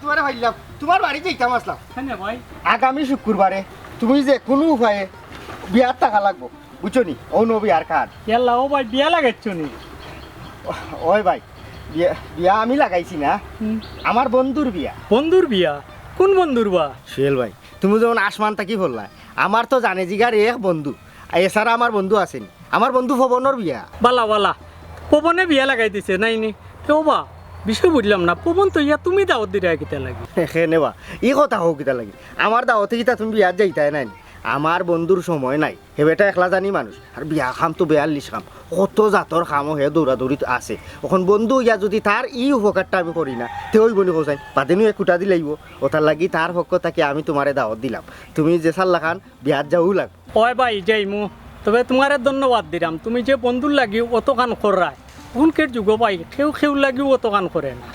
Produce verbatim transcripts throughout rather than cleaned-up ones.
তুমারে পাইলাম, তুমার বাড়ি যাইতাম আছলাম। কেনে ভাই? আগামী শুক্রবারে তুমি যে কুনু উপায়ে বিয়াত থাকা লাগবো, বুঝছো নি? অউ নু বিয়ার কার্ড। ইয়াল্লা, ও ভাই, বিয়া লাগাইছো নি? ওই ভাই, বিয়া, বিয়া আমি লাগাইছি না, হুম। আমার বন্ধুর বিয়া। বন্ধুর বিয়া? কুন বন্ধুর বা? সোহেল ভাই, তুমি যেমন আসমান থাকি পড়লায়, আমার তো জানে জিগার এক বন্ধু, আর এছাড়া আমার বন্ধু আছে নি? আমার বন্ধু পবনর বিয়া। বালা, বালা। পবনে বিয়া লাগাই দিছে, নাই নি? তে ওবা, বিষয় বুঝলাম না। পবন তো ইয়া তুমি দাওয়াত দিরায় কিতা লাগি? কেনে বা, ই কথা কও কিতা লাগি? আমার দাওয়াতে কিতা তুমি বিয়াত যাইতায় নায় নি? আমার বন্ধুর সময় নাই। হে বেটা একলা জানি মানুষ। আর বিয়া কাম তো বেয়াল্লিশ কাম। কত জাতর কামও হে দৌড়াদৌড়িত আছে। অখন বন্ধু অইয়া যুদি তার ই উপকারটা আমি করি না, তে অইবো নি কও চাইন? বাদে নু এক কুটা দিলাইবো। অতার লাগি তার পক্ষ থাকি আমি তুমারে দাওয়াত দিলাম। তুমি যে সাল্লাখান বিয়াত যাওউ লাগবো। অয় ভাই, যাইমু। তবে তুমারে ধন্যবাদ দিরাম, তুমি যে বন্ধুর লাগি অতখান কররায়। অখনকার যুগো ভাই, কেউ কেউর লাগিও অতখান করে না।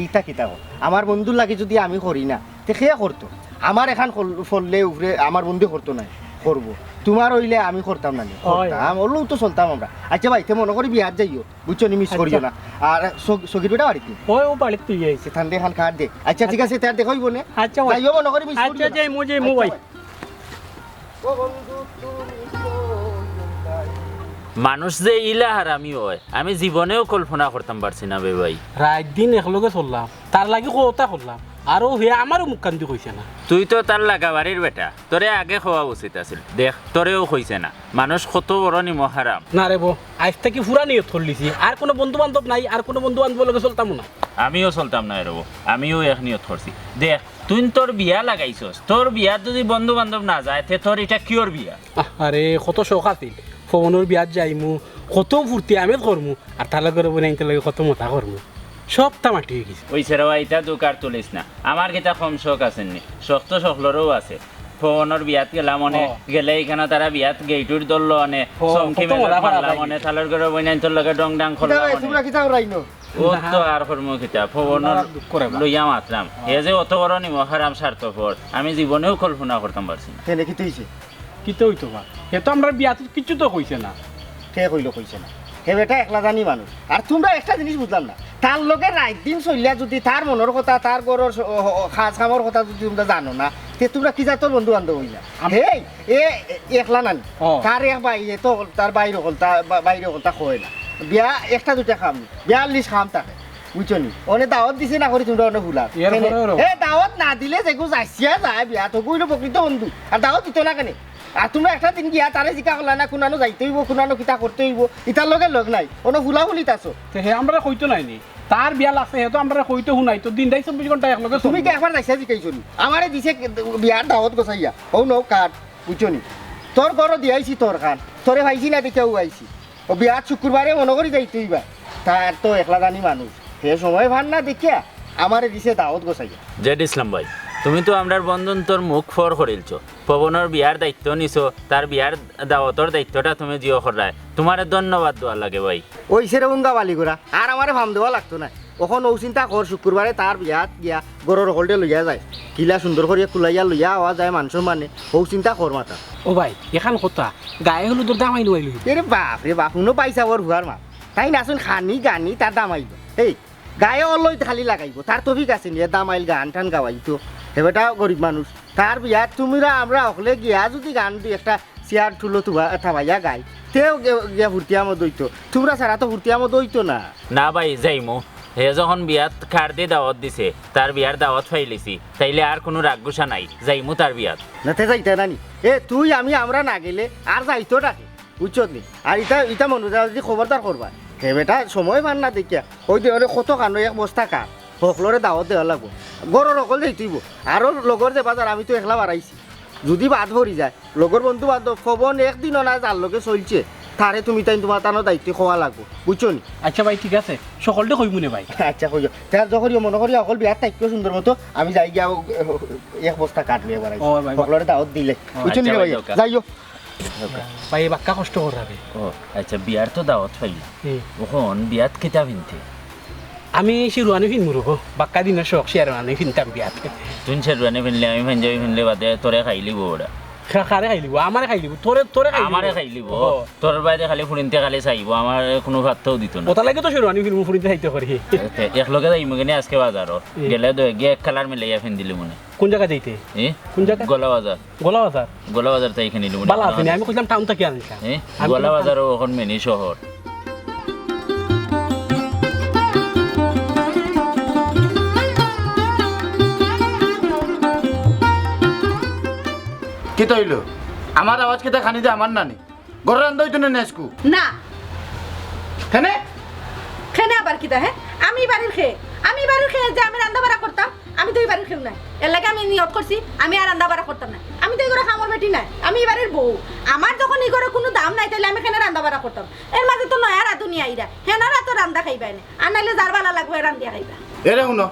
ইতা কিতা কও? আমার বন্ধুর লাগি যুদি আমি করি না, তে কে করতো? আমার এখান করলে উপরে আমার বন্ধু করতো নায়, করবো। তুমার অইলে আমি করতাম না নি? অয়। করতাম, অইলেও তো চলতাম আমরা। আচ্ছা ভাই, তে মনো করি বিয়াত যাইও, বুঝছো নি, মিস করিও আচ্ছা। না। আর সগ-, সগির বেটা বাড়িত নি? অয়, অউ বাড়িত তুই আইছে। থানদে এখান কার্ড দে। আচ্ছা, ঠিক আছে, তার দেখাইবো নে। আচ্ছা ভাই। যাইও, মনো করি মিস আচ্ছা, করিও না। যাইমু, যাইমু আচ্ছা ভাই। ভাই। মানুষ যে ইলা হারামি অয়, আমি জীবনেও কল্পনা করতাম পারছি না বে ভাই। রাইত দিন একলগে চললাম, তার লাগি কথা করলাম, আর অউ হে আমারও মুখখান দি কইছে না। তুই তো তার লাগা বাড়ির বেটা, তোরে আগে কওয়া উচিত আছিল। দেখ, তোরেও কইছে না। মানুষ কত বড় নিমকহারাম। না রে বো, আইজ থাকি পুরা নিয়ত করিলিছি, আর কুনু বন্ধু বান্ধব নাই, আর কুনু বন্ধু বান্ধবর লগে চলতামও না। আমিও চলতাম না রে বো, আমিও এক নিয়ত করছি। দেখ, তুই তোর বিয়া লাগাইছস, তোর বিয়াত যুদি বন্ধু বান্ধব না যায়, তে তোর ইটা কিওর বিয়া? আরে, কত শখ আছিল, পবনর বিয়াত যাইমু, কত ফুর্তি আমেজ করমু, আর তার লগে রবি নাইনতর লগে কত মজা করমু, সবতা মাটি অইগেছে। অইছে রে বা, ইতা দুখ আর তুলিস না। আমার কিতা কম শখ আছে নি? শখ তো সকলরও আছে। পবনর বিয়াত গেলাম অনে, ও। গেলে ইখানো তারা বিয়াত গেইটুর ধরলো অনে, ও, চমকি কত মেজাজ মজা করা মারলাম যায় অনে, কিন্তু। তার লগে রবি নাইনতর লগে ডং ডাং কিতা করলাম ভাই, অনে। তুমরা কিতা উড়াইনো? ও না। তো আর করমু কিতা, পবনর লইয়া মাতলাম। হে যে অত বড় নিমকহারাম স্বার্থপর, আমি জীবনেও কল্পনা করতাম পারছি না। কেনে, কিতা অইছে? কিতা অইতো বা? হে তো আমরার বিয়াত কিচ্ছু তো কইছে না। কে কইলো কইছে না? হে বেটা একলা জানি মানুষ। আর তুমরা একটা জিনিস বুঝলাম না, তার লগে রাইত দিন চলিয়া যুদি তার মনর কথা, তার ঘরর স-, অ, অ, কাজ কামর কথা যুদি তুমরা জানো না, তে তুমরা কি জাতর বন্ধু বান্ধব অইলা? আম- হে, এ, এ, একলা নানি। ও। তার এক ভাই, এ তো তার বাইর অকলতা, বা-, বাইর অকলতা কয় না। বিয়া একটা দুইটা কাম নি, বিয়াল্লিশ কাম থাকে, বুঝছো নি? অনে দাওয়াত দিছে না করি তুমরা অনে হুলা। এর পরেও হে দাওয়াত না দিলে যেগু যাইছিয়া যায় বিয়াত, অগু অইলো প্রকৃত বন্ধু। আর দাওয়াত দিতো না কেনে? আর তুমরা একটা দিন গিয়া তারে জিকা করলা না, কুনানো যাইতে অইবো, কুনানো কিতা করতে অইবো, ইতার লগে লগ নাই, অনো হুলাহুলিত আছো। তে হে আমরারে কইতো নায় নি, তার বিয়া লাগছে, হে তো আমরারে কইতো হুনাইতো, দিনটাই চব্বিশ ঘন্টা একলগে তুমি চলবো। কি একবার যাইছা জিকাইছো নি? আমারে দিছে বিয়ার দাওয়াত গছাইয়া, অউ নউ কার্ড, বুঝছো নি? তোর ঘরো দিয়াইছি তোর খান, তোরে পাইছি না দেখিয়া অউ আইছি। অউ বিয়াত শুক্রবারে মনো করি যাইতে অইবা। তার তো একলা জানি মানুষ, হে সময় পার না দেখিয়া আমারে দিছে দাওয়াত গছাইয়া। জেড ইসলাম ভাই, তুমি তো আমরার বন্ধুন্তর মুখ ফর করিলছো। পবনর বিয়ার দায়িত্ব নিছো, তার বিয়ার দাওয়াতর দায়িত্বটা তুমি জিও কররায়। তুমারে ধন্যবাদ দেওয়া লাগে ভাই। অইছে রে উঙ্গা বালিগুড়া, আর আমারে ফাম দেওয়া লাগতো নায়। অখন অউ চিন্তা কর, শুক্রবারে তার বিয়াত গিয়া ঘরর হকলরে লইয়া যায়, কিলা সুন্দর করিয়া কুলাইয়া লইয়া আওয়া যায় মান সম্মানে, অউ চিন্তা কর মাথা। ও ভাই, এখান কথা, গায়ে হলুদর দাম আইলো আইলো। এরে বাপ রে বাপ, হুনো ভাইসাবর ফুয়ার মাত। তাইন আছইন খানি গানি তার দাম আইলো। এই, গায়ে অলই খালি লাগাইবো, তার তৌফিক আছে নি, এ দাম আইল গান টান গাওয়াইতো। হে বেটা গরিব মানুষ, তার বিয়াত তুমরা আমরা হকলে গিয়া যুদি গান দি একটা চেয়ার টুলো তুবা-, থাবাইয়া গাই, তেও গে-, গিয়া ফুর্তি আমোদ অইতো। তুমরা ছাড়া তো ফুর্তি আমোদ অইতো না। না ভাই, যাইমু। হে যখন বিয়াত কার্ড দি দাওয়াত দিছে, তার বিয়ার দাওয়াত পাইলিছি, তাইলে আর কুনু রাগ গুসা নাই, যাইমু তার বিয়াত। না তে যাইতা না নি? এ, তুই আমি আমরা না গেলে আর যাইতো না কে? বুঝছত নি? আর ইতা, ইতা মনো যা যুদি খবরদার করবা। হে বেটা সময় পার না দেখিয়া, অউ দে অরে কত কানো এক বস্তা কার্ড, হকলরে দাওয়াত দেওয়া লাগবো। ঘরর হকল যাইতে অইবো। আরো লগর যে বাজার আমি তো একলা বাড়াইছি। যুদি বাদ পড়ি যায়, লগর বন্ধু বান্ধব, পবন একদিনও না যার লগে চলছে, তারে তুমি তাইন তুমার তানো দায়িত্বে কওয়া লাগবো, বুঝছো নি? আচ্ছা ভাই, ঠিক আছে, হকলরে কইমু নে ভাই। আচ্ছা, কইও। তে আর যখন মনো করি হকল বিয়াত থাকিও সুন্দর মতো, আমি যাই গিয়া ও, ও, এক বস্তা কার্ড লইয়া বাড়াই। ও ভাই, হকলরে দাওয়াত দিলে, ও, বুঝছো নি আচ্ছা রে ভাই, ভাই? যাও, যাও। যাইও। ভাই, বাক্কা কষ্ট কররা বে। ও, আচ্ছা, বিয়ার তো দাওয়াত পাইলাম। হুম। অখন বিয়াত কিতা পিনতে? আমি শেরওয়ানি পিনমু রে বা, বাক্কা দিনর শখ শেরওয়ানি পিনতাম বিয়াত। তুই শেরওয়ানি পিনলে, আমি পাঞ্জাবি পিনলে বাদে তোরে খাইলিবো ওরা। খা-, খারে খাইলিবো, আমারে খাইলিবো, তোরে, তোরে খাইলিবো। আমারে খাইলিবো। ও। তোর বাইরে খালি ফুরিন্তে খালি চাইবো, আমারে কুনু পাত্তাও দিতো না। ওটার লাগি তো শেরওয়ানি ফিরমু, ফুরিন্তে খাইতে করি। এ, এ, এক লগে যাইমু কেনে আজকে বাজারো। এ। গেলে তো গিয়া এক কালার মিলাইয়া ফিন্দিলিমু নে। কোন জাগা যাইতে? এ? কোন জাগা? গোলা বাজার। গোলা বাজার? গোলা বাজার তাই কিনিলিমু নে। বালা আছে নি, আমি কইছিলাম টাউন থাকি আনছিলাম। এ? আমি গোলা কইছিলাম বাজারও অখন মিনি শহর। কিতা অইলো? আমার আওয়াজ কিতা খানি দে আমার নানি? ঘরো রান্দা অইতো না নি আইজকু? না। কেনে? কেনে আবার কিতা, হে? আমি বাড়ির কে? আমি বাড়ির কে যে আমি রান্দা বাড়া করতাম? আমি তো ই বাড়ির কেউ নায়। এরলাগি আমি নিয়ত করছি, আমি আর রান্দা বাড়া করতাম না। আমি তো ই ঘরো কামর বেটি নায়, আমি ই বাড়ির বউ। আমার যখন ই ঘরো কুনু দাম নাই, তাইলে আমি কেনে রান্দা বাড়া করতাম? এর মাঝে তো নয়া রাঁধুনি আইরা, হেনারা তো রান্দা খাইবায় না, আর নাইলে যার বালা লাগবো, হে রান্দিয়া খাইবা। এরে হুনো,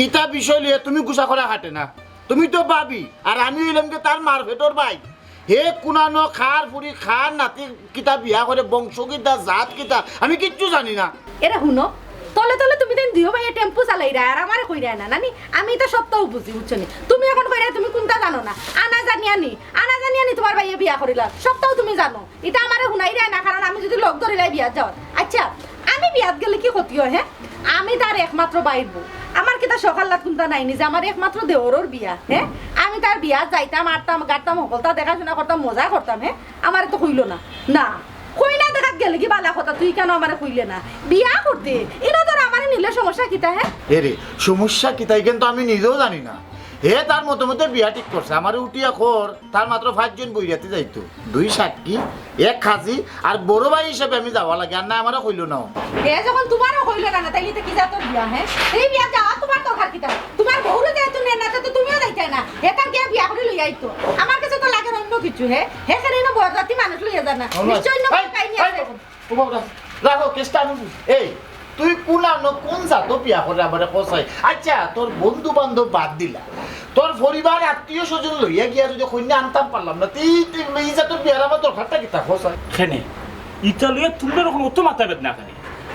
ইতা বিষয় লইয়া তুমি গুসা করা খাটে না। তুমি তো ভাবি, আর আমি অইলাম গি তার মার পেটর ভাই। হে কুনানো কার ফুরি, কার নাতি, কিতা বিয়া করে, বংশ কিতা, জাত কিতা, আমি কিচ্ছু জানি না। এরে হুনো, তলে তলে তুমি তাইন দুইও ভাইয়ে টেম্পু চালাইরায়, আর আমারে কইরায় না, নানি? আমি ইতা সবতাউ বুঝি, বুঝছো নি? তুমি অখন কইরায় তুমি কুনতা জানো না। আনা জানিয়া নি, আনা জানিয়া নি তুমার ভাইয়ে বিয়া করিলা, সবতাউ তুমি জানো। ইতা আমারে হুনাইরায় না, কারণ আমি যুদি লগ ধরিলাই বিয়াত যাওয়ার। আইচ্ছা, আমি বিয়াত গেলে কি ক্ষতি অয়, হে? আমি তার একমাত্র ভাইর বউ। আমার কিতা শখ আহ্লাদ কুনতা নাই নি যে আমার একমাত্র দেওরর বিয়া, হে? আমি তার বিয়াত যাইতাম, আটতাম, গাটতাম, হকলতা দেখাশুনা করতাম, মজা করতাম, হে? আমারে তো কইলো না। না, কইনা দেখাত গেলে কি বালা কথা, তুই কেনে আমারে কইলে না? বিয়া করতে, ইনো ধর আমারে নিলে সমস্যা কিতা, হে? এরে, সমস্যা কিতা, ইখান তো আমি নিজেও জানি না। হে তার মতে মতে বিয়া ঠিক করছে, আমারে উঠিয়া কর, তার মাত্র পাঁচজন বইরাতি যাইতো, দুই সাক্ষী, এক কাজী, আর বড় ভাই হিসাবে আমি যাওয়া লাগে, আর না আমারে কইলো না। হে যখন তুমারেও কইলো না, না, তাইলে ইতা কি জাতর বিয়া, হে? ই বিয়াত যাওয়া তুমার দরকার কিতা? তুমার বউরে যেহেতু নেন না, তে তো তুমিও যাইতায় না। হে তার গিয়া বিয়া করি লইয়া আইতো। আমার কাছে তো লাগের অইন্য কিছু, হে? হে কেনে ইনো বড় জাতি মানুষ লইয়া যায় না? নিশ্চয় অইন্য এই, কাহিনী এই, আছে। ও বাবা, রাখো, কেসটা আমি বুঝি। এই, তুই কুনানো কুন জাতো বিয়া করে আমারে কছাই? আইচ্ছা, তোর বন্ধু বান্ধব বাদ দিলা, তোর পরিবার আত্মীয় স্বজন লইয়া গিয়া যুদি কইনা আনতাম পারলাম না, তে ই, তে ই জাতর বিয়ার আমার দরকারটা কিতা কছাই? কেনে? ইতা লইয়া তুমরার অখন অত মাথা বেদনা কেনে?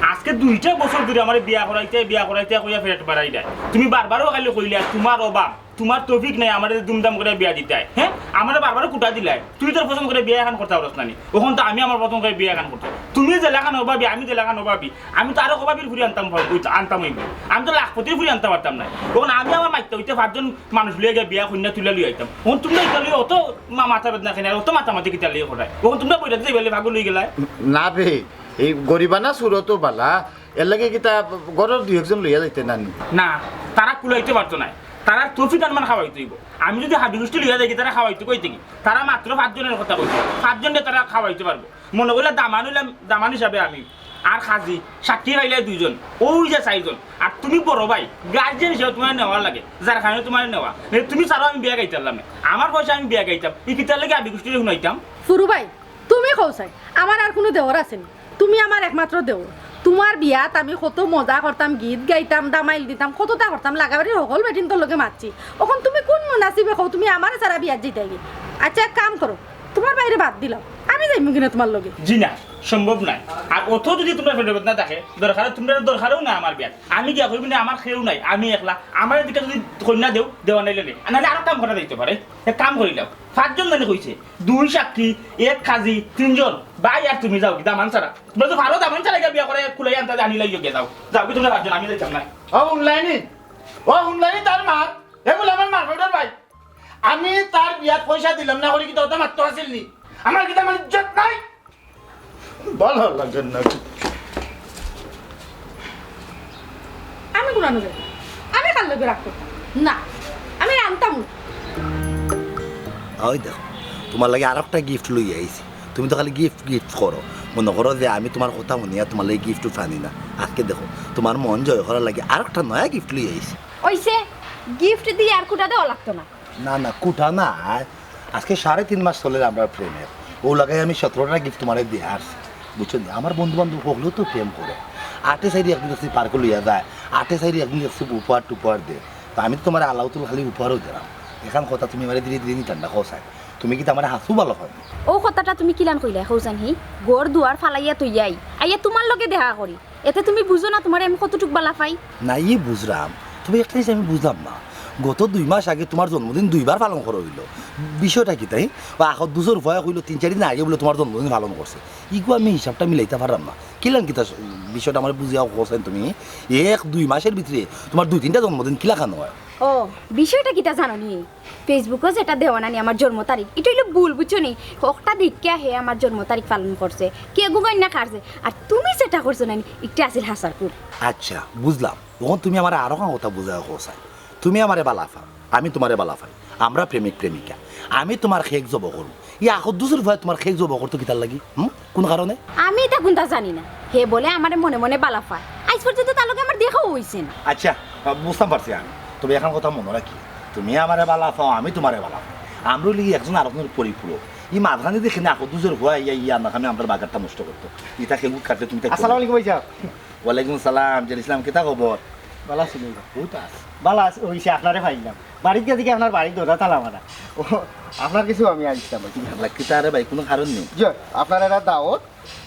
আইজকে দুইটা বছর ধরি আমারে বিয়া করাইতায়, বিয়া করাইতায় কইয়া পেট বাড়াইরায়। তুমি বারবারও খালি কইলায়, তুমার অভাব। তুমার তৌফিক নাই আমারে দুমদাম করি বিয়া দিতায়, হে? আমারে বারবার কুটা দিলায়, তুই তোর পছন্দ করি বিয়া এখান করতা পারস না নি? অখন তো আমি আমার পছন্দ করি বিয়া এখান করতাম। তুমি যেলাখান অভাবি, আমি যেলাখান অভাবি, আমি তো আরো অভাবির ফুরি আনতাম পার-, অইতো-, আনতাম অইবো। আমি তো লাখপতির ফুরি আনতাম পারতাম নায়। অখন আমি আমার মাইতটা অইতে পাঁচজন মানুষ লইয়া গিয়া বিয়া কইনা তুলিয়া লইয়া আইতাম। অখন তুমরা ইতা লইয়া অত মা-, মাথা বেদনা কেনে, আর অত মাতামাতি কিতা লইয়া করায়? অখন তুমরা বইরাতি যাইবার লাগি পাগল অইগেলায়। না বে, ই গরিবানা সুরত বালা, এরলাগি কিতা ঘরর দুই একজন লইয়া যাইতে না নি? না, তারা কুলাইতে পারতো নায়। তারার তৌফিক আনমান খাওয়াইতে অইবো। আমি যুদি হাবি গুষ্টি লইয়া যাই, তারা খাওয়াইতো কই থাকি? তারা মাত্র পাঁচজনর কথা কইছে, পাঁচজনরে তারা খাওয়াইতে পারবো। মনো করিলা দামান অইলাম, দামান হিসাবে আমি, আর কাজী, সাক্ষী পাইলায় দুইজন, অউ যে চাইরজন, আর তুমি বড় ভাই, গার্জিয়ান হিসাবে তুমারে নেওয়া লাগে, যার কারণে তুমারে নেওয়া। নাইলে তুমি ছাড়াও আমি বিয়া খাইতাম পারলাম না। আমার পয়সায় আমি বিয়া খাইতাম, ই কিতার লাগি হাবি গুষ্টিরে হুনাইতাম? ফুরু ভাই, তুমি কও চাই, আমার আর কুনু দেওর আছে নি? তুমি আমার একমাত্র দেওর। তুমার বিয়াত আমি কত মজা করতাম, গীত গাইতাম, দামাইল দিতাম, কততা করতাম, লাগাবাড়ির হকল বেটিন্তর লগে মাতছি। অখন তুমি কুন মুনাসিবে কও তুমি আমারে ছাড়া বিয়াত যাইতায় গি? আইচ্ছা, এক কাম করো, তুমার ভাইরে বাদ দিলাও, আমি যাইমু কিনা তুমার লগে। জি না, সম্ভব নায়। আর অত যুদি তুমরার পেটো বেদনা থাকে, দরকারে তুমরার দরকারেও নায় আমার বিয়াত। আমি গিয়া কইমু নে আমার কেউ নাই, আমি একলা। আমারে দিকে যুদি কইনা দেও, দেওয়া নাইলে নাই। আর নাইলে আরো কাম করা যাইতো পারে। এক কাম করিলাও, পাঁচজন জানি কইছে, দুই সাক্ষী, এক কাজী, তিনজন, ভাই আর তুমি যাওগি, দামান ছাড়া। তুমরা তো পারো দামান ছাড়া গিয়া বিয়া করি কুলাই আনতা আনি লাইও গিয়া যাও। যাওগি তুমরা পাঁচজন, আমি যাইতাম নায়। ও হুনলায়নি? ও হুনলায়নি তার মাত? এগুলা আমার মার পেটর ভাই। আমি তার বিয়াত পয়সা দিলাম না করি কিতা অতা মাততো আছিল নি? আমার কিতা আমার ইজ্জত নাই? ভালা লাগে না। আমি কুনানো যাইতাম? আমি কার লগে রাগ করতাম? না, আমি রানতাম না। ওই দেখো, তুমার লাগি আরোকটা গিফট লইয়া আইছি। তুমি তো খালি গিফট গিফট করো। মনো করো যে আমি তুমার কথা হুনিয়া তুমার লাগি গিফট উঠানি না। আইজকে দেখো, তুমার মন জয় করার লাগি আরোকটা নয়া গিফট লইয়া আইছি। অইছে, গিফট দিয়া আর কুটা দেওয়া লাগতো না। না, না, কুটা না। আইজকে সাড়ে তিন মাস চলের আমরার প্রেমের। অউ লাগাই আমি সতেরোটা গিফট তুমারে দিয়া আইছি। বুঝছো নি? আমার বন্ধু বান্ধব হকলেও তো প্রেম করে। আটে চাইরে একদিন দেখছি পার্কে লইয়া যায়, আটে চাইরে একদিন দেখছি উপহার টুপহার দে। তো আমি তো তুমারে আলাউতুল খালি উপহারও দিলাম। এখান কথা তুমি আমারে ধীরে ধীরে নিতাম না, কও চাই। তুমি কিতা আমারে হাছু ভালা পাও নি? অউ কথাটা তুমি কিলান কইলায়, কও চাইন হি? ঘর দুয়ার ফালাইয়া থইয়াই, আইয়া তুমার লগে দেখা করি। এতে তুমি বুঝো না তুমারে আমি কতটুক ভালা পাই? না, ই বুঝরাম। তবে একটা জিনিস আমি বুঝলাম না। গত দুই মাস আগে তুমার জন্মদিন দুইবার পালন করা অইলো, বিষয়টা কিতা? হে, আখর দুজর ভয়ে কইলো তিন চাইর দিন আগে বুলে তুমার জন্মদিন পালন করছে। ইগু আমি হিসাবটা মিলাইতাম পারলাম না। কিলান কিতা বিষয়টা আমারে বুঝাইয়া কওছাইন তুমি? এক দুই মাসর ভিতরে তুমার দুই তিনটা জন্মদিন কিলাখান অয়? ও, বিষয়টা কিতা জানো নি? Facebook-ও যেটা দেওয়া নানি আমার জন্ম তারিখ, ইটা অইলো ভুল, বুঝছো নি? হকটা দেখিয়া হে আমার জন্ম তারিখ পালন করছে, কেকগু আনিয়া কাটছে, আর তুমি যেটা করছো নানি, ইটা আছিল হাছার কুর। আচ্ছা, বুঝলাম। অখন তুমি আমারে আরোখান কথা বুঝাইয়া কওছাইন। তুমি আমারে বালা পাও, আমি তুমারে বালা পাই, আমরা প্রেমিক প্রেমিকা। আমি তুমার কেক জবো করমু। ই আখর দুজর ভয়ে তুমার কেক জবো করতো কিতার লাগি? হুম? কুন কারণে? আমি ইতা কুন্তা জানি না। হে বুলে আমারে মনে মনে বালা পায়। আইজ পর্যন্ত তার লগে আমার দেখাও অইছে না। আচ্ছা, আহ, বুঝতাম পারছি আমি। তবে একখান কথা মনো রাখিও, তুমি আমারে বালা পাও, আমি তুমারে বালা পাই। আমরা অইলে একজন আরকজনর পরিপূরক। ই মাঝখানে যে কেনে আখর দুজর ভয়ে ইয়া, ইয়া, না, আমি আমরার বাগারটা নষ্ট করতো। ইতা কেক কাটলে তুমি তাই আসসালামু আলাইকুম ভাইসাব। ওয়ালাইকুম সালাম, জের ইসলাম, কিতা খবর? বালা আছইন নি? বালা আছ-, অইছে, আপনারে পাইলাম। বাড়িত গেছি কি আপনার বাড়ির দরজা তালা মারা। ও, আপনার কিছু আমি আনছিলাম আর কি। আল্লাহ, কিতা রে ভাই, কুনু কারণ নি? জি, আপনার এরা দাওত,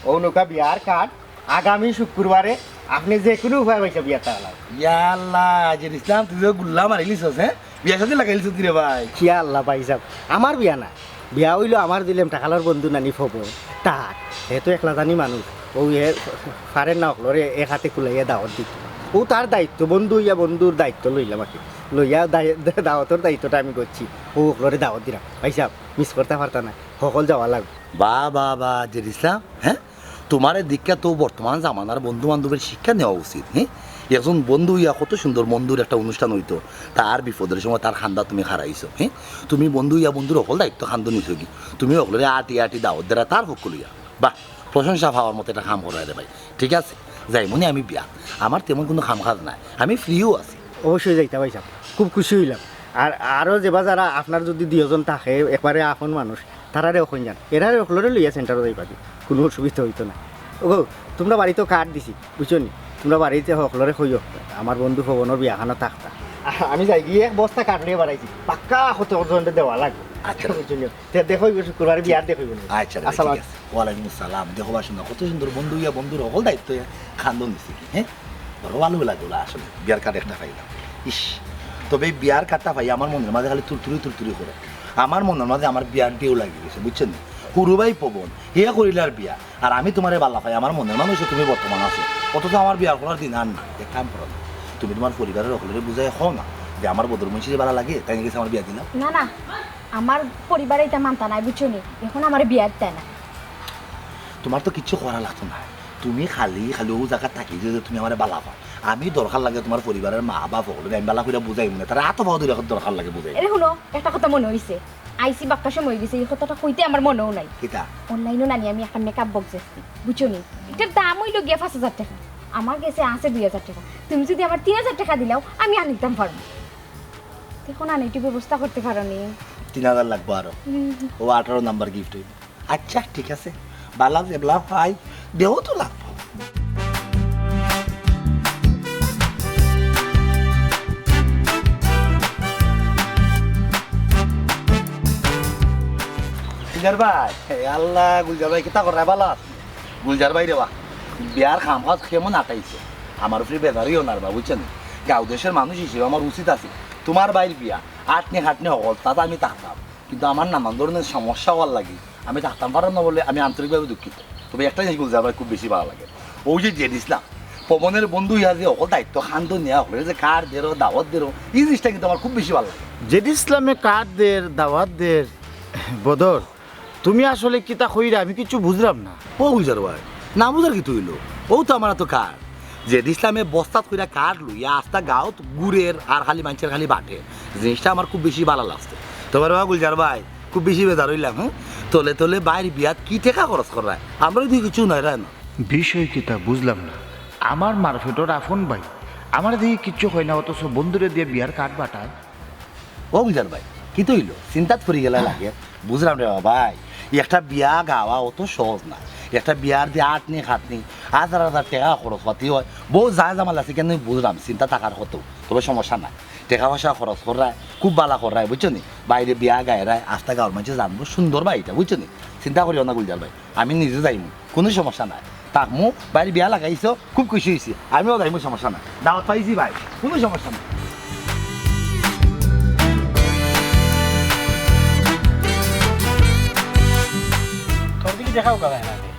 অউ নৌকা বিয়ার কার্ড, আগামী শুক্রবারে আপনে যেকুনু উপায় পাইয়া বিয়াটা হালাও। ইয়া আল্লাহ, জের ইসলাম, তুই তো গুল্লা মারিলিছস, হে? বিয়া শাদি লাগাইলিছস রে ভাই? ইয়া আল্লাহ ভাইসাব, আমার বিয়া না, বিয়া অইলো আমার দিলেম টাকালর বন্ধু নানি ফবন, তার। হে তো একলা জানি মানুষ, অউ হে পারের না অকলরে এক আতে কুলাইয়া দাওত দিতো। অউ তার দায়িত্ব, বন্ধু অইয়া বন্ধুর দায়িত্ব লইলাম আর কি। লইয়া দায়-, দাওতর দায়িত্বটা আমি করছি, অউ অকলরে দাওত দিলাম। ভাইসাব, মিস করতা পারতা না, হকল যাওয়া লাগবো। বাহ, বাহ, বাহ, জের ইসলাম, হে? তুমারে দেখিয়া তো বর্তমান জামানার বন্ধু বান্ধবর শিক্ষা নেওয়া উচিত, হে? একজন বন্ধু অইয়া কত সুন্দর বন্ধুর একটা অনুষ্ঠান অইতো, তার বিপদর সময় তার কান্দা তুমি খাড়াইছো, হে? তুমি বন্ধু অইয়া বন্ধুর হকল দায়িত্ব কান্দো নিছো গি? তুমি অকলরে আটি আটি দাওত দেরায় তার পক্ষ লইয়া। বাহ, প্রশংসা পাওয়ার মতো একটা কাম কররায় রে ভাই। ঠিক আছে, যাইমুনে আমি বিয়াত, আমার তেমন কুনু কাম কাজ নাই, আমি ফ্রিও আছি। অবশ্যই যাইতা ভাইসাব, খুব খুশি অইলাম। আর আরো যেবা যারা আপনার যুদি দুইজন থাকে, একবারে আপন মানুষ, তারারেও কইন যান, এরারে অকলরে লইয়া সেন্টারো যাইবা দি, কুনু অসুবিধা অইতো না। ওগো, তুমরার বাড়িত কার্ড দিছি, বুঝছো নি? তুমরার বাড়িত অকলরে কইও, আমার বন্ধু ফবনর বিয়াখানো থাকতা। আ-, আমি যাইগি, এক বস্তা কার্ড লইয়া বারাইছি, পাক্কা কতজনরে দেওয়া লাগবো। আচ্ছা। বুঝছো নি? তে দেখো, শুক্রবারে বিয়ার দেখো নি। আচ্ছা, ঠিক আছে। আসসালামু আলাইকুম। ওয়ালাইকুম আসসালাম। দেখো বা শুনো, কত সুন্দর বন্ধু অইয়া বন্ধুর হকল দায়িত্ব অইয়া কান্দন দিছে কি, হে? বড় ভালা লাগলো আসলে, বিয়ার কার্ড একটা পাইলাম। ইস, তবে ই বিয়ার কার্ডটা পাইয়া আমার মনর মাঝে খালি তুরতুরি তুরতুরি করে। আমার মনর মাঝে আমার বিয়ার ঢেউ লাগি গেছে, বুঝছো নি? হুরু ভাই ফবন, হে করিলার বিয়া, আর আমি তুমারে বালা পাই, আমার মনর মানুষে তুমি বর্তমান আছো, অথচ আমার বিয়া করার দিন আর না। এক কাম করো না, তুমি তুমার পরিবারর অকলরে বুঝাইয়া কও না যে আমার বদর মুন্সিরে বালা লাগে, তাইন গেছে আমার বিয়া দিলাও। না, না, আমার পরিবারে ইতা মানতা নায়, বুঝছো নি? অখন আমারে বিয়া দিতা নায়। তুমার তো কিচ্ছু করা লাগতো নায়, তুমি খালি খালি অউ জাগাত থাকি যে, যে তুমি আমারে বালা পাও। আমি দরকার লাগে তুমার পরিবারর মা বাপ অকলরে আমি বালা কইরা বুঝাইমুনে, তারা আতো পাও ধরি অখন দরকার লাগে বুঝাই। এরে হুনো, একটা কথা মনো অইছে, আইছি বাক্কা সময় অইগেছে, ই কথাটা কইতে আমার মনোও নাই। কিতা? অনলাইনো নানি আমি একটা মেকআপ বক্স দেখছি, বুঝছো নি? ইটার দাম অইলো গিয়া পাঁচ হাজার টেকা, আমার গেছে আছে দুই হাজার টেকা। তুমি যুদি আমার তিন হাজার টেকা দিলাও, আমি আনিতাম পারমু। অখন আনি একটু ব্যবস্থা করতে পারো নি? তিন হাজার লাগবো আরো। হুম। অউ আঠারো নাম্বার গিফট অইবো। আচ্ছা, ঠিক আছে, বালা যেবলা পাই, দেও তো লাগবো। গুলজার ভাই, হে আল্লাহ, গুলজার ভাই, কিতা কররায়, বালা আছো? গুলজার ভাই রে বা, বিয়ার কাম কাজ কেমন আটাইছে? আমার উপরে বেজার অইও না রে বা, বুঝছো নি? গাঁও দেশর মানুষ হিসাবে আমার উচিত আছে, তুমার ভাইর বিয়া, আটনি খাটনি হকল, তাতে আমি থাকতাম। কিন্তু আমার নানান ধরনের সমস্যা অওয়ার লাগি আমি থাকতাম পাররাম না বলে আমি আন্তরিকভাবে দুঃখিত। তবে একটা জিনিস গুলজার ভাই খুব বেশি বালা লাগে, অউ যে জেড ইসলাম, ফবনর বন্ধু অইয়া যে হকল দায়িত্ব কান্দো নিয়া হকলরে যে কার্ড দেরো, দাওত দেরো, ই জিনিসটা কিন্তু আমার খুব বেশি বালা লাগে। জেড ইসলামে কার্ড দের, দাওত দের, বদর, তুমি আসলে কিতা কইরায় আমি কিচ্ছু বুঝরাম না। ও গুলজার ভাই, না বুঝার কিতা অইলো? অউ তো আমার আতো কার্ড। জেড ইসলামে বস্তাত কইরা কার্ড লইয়া আস্তা গাঁওত ঘুরের আর খালি মাইনষর খালি বাটের। জিনিসটা আমার খুব বেশি বালা লাগছে। তবে রে বা গুলজার ভাই, খুব বেশি বেজার অইলাম, হুম? তলে তলে ভাইর বিয়াত কি টেকা খরচ কররায়? আমরার দেখি কিচ্ছু নাই রায় না। বিষয় কিতা বুঝলাম না। আমার মারফেটর আপন ভাই, আমারে দেখি কিচ্ছু কয় না, অথচ বন্ধুরে দিয়া বিয়ার কার্ড বাটায়। ও গুলজার ভাই, কিতা অইলো? চিন্তাত পড়ি গেলা লাগে। বুঝরাম রে বা ভাই, একটা বিয়া গাওয়া অত সহজ না। একটা বিয়ার যে আটনি খাটনি, হাজার হাজার টেকা খরচ পাতি অয়, বউত যায় জামালা আছে, কিন্তু বুঝরাম, চিন্তা থাকার কথা। তবে সমস্যা নাই, টেকা পয়সা খরচ কররায়, খুব বালা কররায়, বুঝছো নি? ভাইরে বিয়া গাইরায়, আস্তা গাঁওর মাইনষে জানবো, সুন্দর ভাই ইটা, বুঝছো নি? চিন্তা করিও না গুলজার ভাই, আমি নিজে যাইমু, কুনু সমস্যা নাই। থাকমু, ভাইর বিয়া লাগাইছো, খুব খুশি অইছি, আমিও যাইমু, সমস্যা নাই। দাওত পাইছি ভাই, কুনু সমস্যা নাই। দেখাও কারা এনাকে।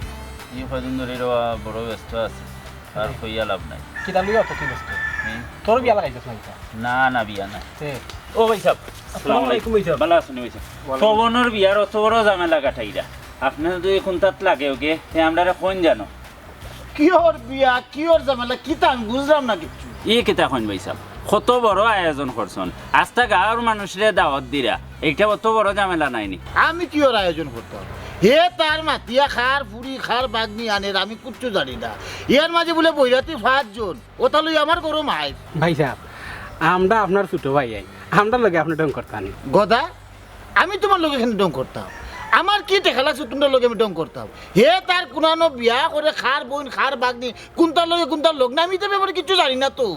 ই কয়দিন ধরি রে বা বড় ব্যস্ত আছি, আর হুম। কইয়া লাভ নাই। কিতা লইয়া অত তুই ব্যস্ত? হুম। তোর বিয়া লাগাইছস না কিতা? না, না, বিয়া না। তে? ও ভাই সাহেব, আসসালামু আলাইকুম ভাই সাহেব। ভালা আছইন ভাই সাহেব? ওয়ালাইকুম। পবনর বিয়ার অত বড় ঝামেলা কাটাইরা। আপনে যদি কুন্তাত লাগে ওকে, তে আমরারে কইন জানো। কিওর বিয়া, কিওর ঝামেলা, কিতা আমি বুঝলাম না কিচ্ছু। ই কিতা কইন ভাই সাহেব? কত বড় আয়োজন করছইন, আস্তা গাঁওর মানুষরে দাওয়াত দিরা, এইটা অত বড় ঝামেলা নায়নি? আমি কিওর আয়োজন করতাম? হে তার মাতিয়া খার ফুরি খার বাগনি আনের, আমি কিচ্ছু জানি না। এর মাঝে বুলে বৈরাতি পাঁচজন, ওটা লই আমার গরম আয়। ভাই সাহেব, আমরা আপনার ছোট ভাই আই, আমরার লগে আপনে ঢং করতা নি। গদা, আমি তুমার লগে কেনে ঢং করতাম? আমার কি টেকা লাগছে তুমরার লগে আমি ঢং করতাম? হে তার কুনানো বিয়া করে খার বইন খার বাগনি কুন্তার লগে কুন্তার লগ না, আমি তো ব্যাপারে কিচ্ছু জানি না তো।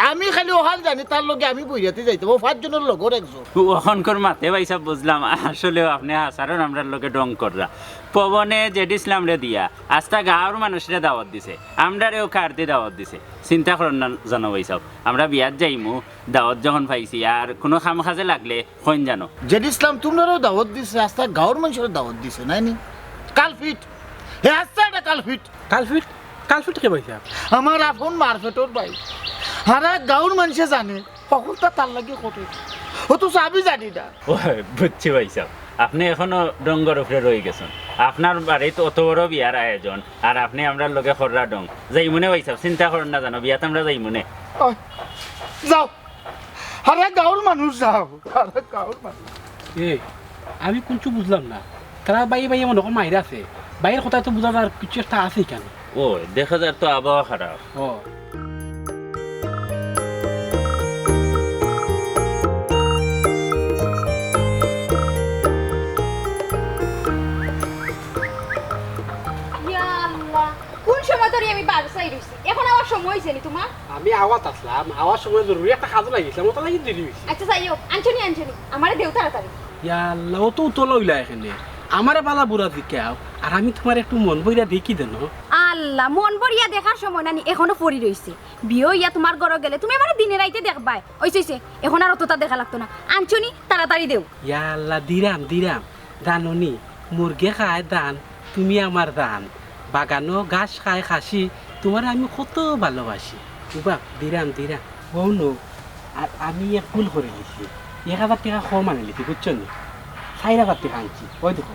আমি খালি অখান জানি তার লগে আমি বৈরাতি যাইতাম, ও পাঁচজনর লগর একজন। অখনকর মাতে ভাই সাহেব বুঝলাম, আসলেও আপনে হাছারর আমরার লগে ঢং কররা। পবনে জেড ইসলামরে দিয়া আস্তা গাঁওর মানুষরে দাওয়াত দিছে, আমরারেও কার্ডদি দাওয়াত দিছে। চিন্তা করইন না জানো ভাই সাহেব, আমরা বিয়াত যাইমু, দাওয়াত যখন পাইছি, আর কুনু কাম কাজে লাগলে কইন জানো। জেড ইসলাম তুমরারেও দাওয়াত দিছে, আস্তা গাঁওর মানষরে দাওয়াত দিছে, নায়নি? কালফিট। হে আস্তা একটা কালফিট। কালফিট? কালফিট কে ভাই সাহেব? আমার আপন মারফেটর ভাই। হারা গাঁওর মানষে জানে, হকলতা তার লাগি করে। অথচ আমি জানি না। ও, বুঝছি ভাই সাহেব, আপনে অখনো ঢংর উপরে রই গেছইন। আপনার বাড়িত অত বড় বিয়ার আয়োজন, আর আপনে আমরার লগে কররা ঢং। যাইমুনে ভাই সাহেব, চিন্তা করইন না জানো, বিয়াত আমরা যাইমুনে। ওই, যাও, হারা গাঁওর মানুষ যাও, হারা গাঁওর মানুষ। এ, আমি কুন্তা বুঝলাম না। তারা বাইয়ে বাইয়ে মনে অয় মাইর আছে। বাইয়ের কথা তো বুঝা যার কিছু একটা আছে কেনে। ও, দেখা যার তো আবহাওয়া খারাপ। ও। ইয়া আল্লাহ, কুন সময় ধরি আমি বার চাই রইছি? অখন আওয়ার সময় অইছে নি তুমার? আমি আওয়াত আছলাম, আওয়ার সময় জরুরি একটা কাজো লাগিছলাম, অটার লাগি দেরি অইছে। আচ্ছা, যাই হউক, আনছো নি, আনছো নি, আমারে দেও তাড়াতাড়ি। ইয়া আল্লাহ, অত উতলা অইলা কেনে? আমারে বালা বুরা জিকাও, আর আমি তুমারে একটু মন ভরিয়া দেখি দেন। আল্লাহ, মন ভরিয়া দেখার সময় নানি, অখনো পড়ি রইছে। বিয়া অইয়া তুমার ঘরো গেলে তুমি আমারে দিনে রাইতে দেখবায়। অইছে, অইছে, অখন আর অততা দেখা লাগতো না। আনছো নি, তাড়াতাড়ি দেও। ইয়া আল্লাহ, দিরাম, দিরাম। জানো নি, মুরগে খায় ধান, তুমি আমার জান। বাগানো ঘাস খায় খাসি, তুমারে আমি কত ভালোবাসি। ও বাপ, দিরাম, দিরাম। অউ নু, আর আমি এক ভুল করিলিছি। এক হাজার টেকা কম আনিলিছি, বুঝছো নি? চাইর হাজার টেকা আনছি। অউ দেখো,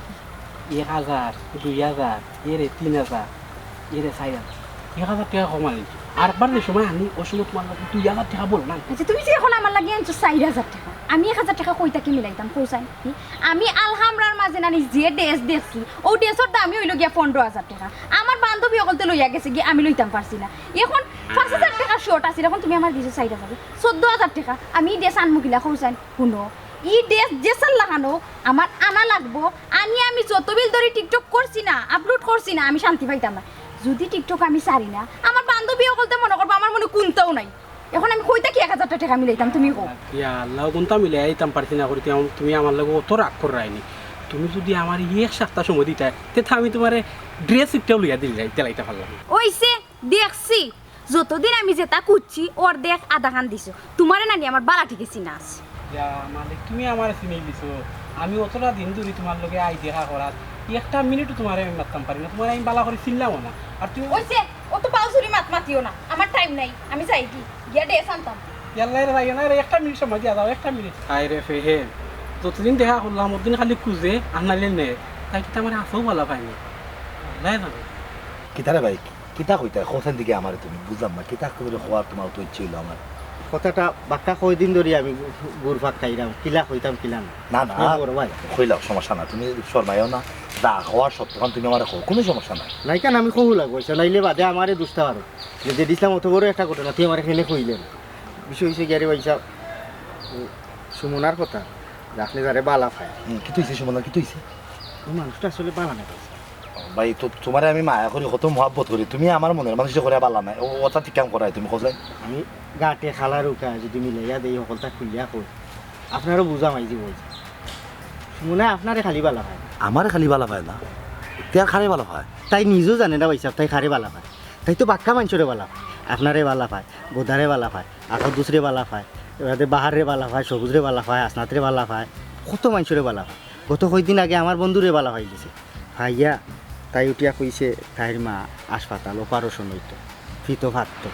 এক হাজার, দুই হাজার, এরে তিন হাজার, এরে চাইর হাজার। এক হাজার টেকা কম আনিলিছি। আরবার যে সময় আনি, অউ সময় তুমার লাগি দুই হাজার টেকা বড় না। আচ্ছা, তুমি যে অখন আমার লাগি আনছো চাইর হাজার টেকা, আমি এক হাজার টেকা কই থাকি মিলাইতাম, কও চাই? হুম? আমি আলহামরার মাঝে নানি যে ড্রেস দেখছি, অউ ড্রেসর দামই অইলো গিয়া পনরো হাজার টেকা। আমার বান্ধবী অকলতে লইয়া গেছে গিয়া, আমি লইতাম পারছি না। অখন পাঁচ হাজার টেকা শর্ট আছিল, অখন তুমি আমারে দিছো চাইর হাজার, চৌদ্দ হাজার টেকা। আমি ই ড্রেস আনমু কিলা, কও চাই? হুনো, ই ড্রেস যে সার লাগানো, আমার আনা লাগবো। আনি আমি যত বিল ধরি TikTok করছি না, upload করছি না, আমি শান্তি পাইতাম না। যুদি TikTok আমি ছাড়ি না, আমার বান্ধবী অকলতে মনে করবো আমার মনো কুন্তাও নাই। অখন আমি কই থাকি এক হাজারটা টেকা মিলাইতাম, তুমি কও। ইয়া আল্লাহ, কুন্তা মিলাইতাম পারছি না করি, তুমি আম-, তুমি আমার লগে অত রাগ কররায় নি। তুমি যুদি আমারে এক সাপ্তা সময় দিতায়, তে তো আমি তুমারে ড্রেস একটাও লইয়া দিলাই, দিলাইতা পারলাম। অইছে, দেখছি, যতদিন আমি যেতা খুজছি, অর্ধেক আধাখান দিছো। তুমারে নানি আমার বালা ঠিকে চিনা আছে। ইয়া মালিক, তুমি আমারে চিনিলিছো। আমি অতটা দিন ধরি তুমার লগে আই দেখা করার, একটা মিনিটও তুমারে আমি মাততাম পারি না, তুমারে আমি বালা করি চিনলামও না। আর তুমি অইছে, অত বাউছুরি মাত মাতিও না, আমার টাইম নাই, আমি যাইগি, গিয়া ড্রেস আনতাম। ইয়াল্লা, এরে যাইও না, এরে একটা মিনিট সময় দিয়া যাও, একটা মিনিট। হায় রে ফেহেম, যতদিন দেখা করলাম, অতদিন খালি খুজে, আর নাইলে নে। তাই কিতা আমারে আছেও বালা পায়নি। আল্লায় জানে। কিতারে ভাই, কিতা কইতায়? কও চাইন দেখি আমারে তুমি, বুঝলাম না। কিতা কইতায় কওয়ার তুমার অত ইচ্ছা অইলো আমার? কথাটা বাক্কা কয়দিন ধরি আমি ঘুরপাক খাইরাম, কিলা কইতাম কিলা না। না, না, না। বড় ভাই। কইলাও, সমস্যা না, তুমি শরমাইও না। যা কওয়ার সত্যখান তুমি আমারে কও, কুনু সমস্যা নাই। নাই কেনে আমি কওয়া লাগবো, অইছে নাইলে বাদে আমারে দুষতা পারো। যে, যে দিছলাম অত বড় একটা ঘটনা, তুই আমারে কেনে কইলে না। বিষয় অইছে গিয়া রে ভাইসাব, ও সুমনার কথা, যে আপনে যারে বালা পায়। হুম, কিতা অইছে সুমনার, কিতা অইছে? অউ মানুষটা আসলে বালা নায় ভাইসাব। ভাই, তো, তুমারে আমি মায়া করি, কত মহব্বত করি, তুমি আমার মনর মানুষ অইয়া বালা নায়। ও, অতা ঠিক কাম কররায় তুমি, কও চাইন। আমি গাটে খালা রুকা যুদি মিলাইয়া দেই, হকলতা খুলিয়া কই, আপনারও বুঝা মাইজি বই। সুমনায় আপনারে খালি বালা পায়। আমারে খালি বালা পায় না, তে আর কারে বালা পায়? তাই নিজেও জানে না ভাইসাব, তাই কারে বালা পায়। তাই তো বাক্কা মানষরে বালা পায়, আপনারে বালা পায়, গোদারে বালা পায়, আকাশ দুসরে বালা পায়, এবারে বাহাররে বালা পায়, সবুজরে বালা পায়, হাসনাতরে বালা পায়, কত মানষরে বালা পায়। গত কয়দিন আগে আমার বন্ধুরে বালা পাইলিছে। পাইয়া তাই উঠিয়া কইছে, তাইর মা হাসপাতাল, অপারেশন অইতো, ফিতো ফাটতো।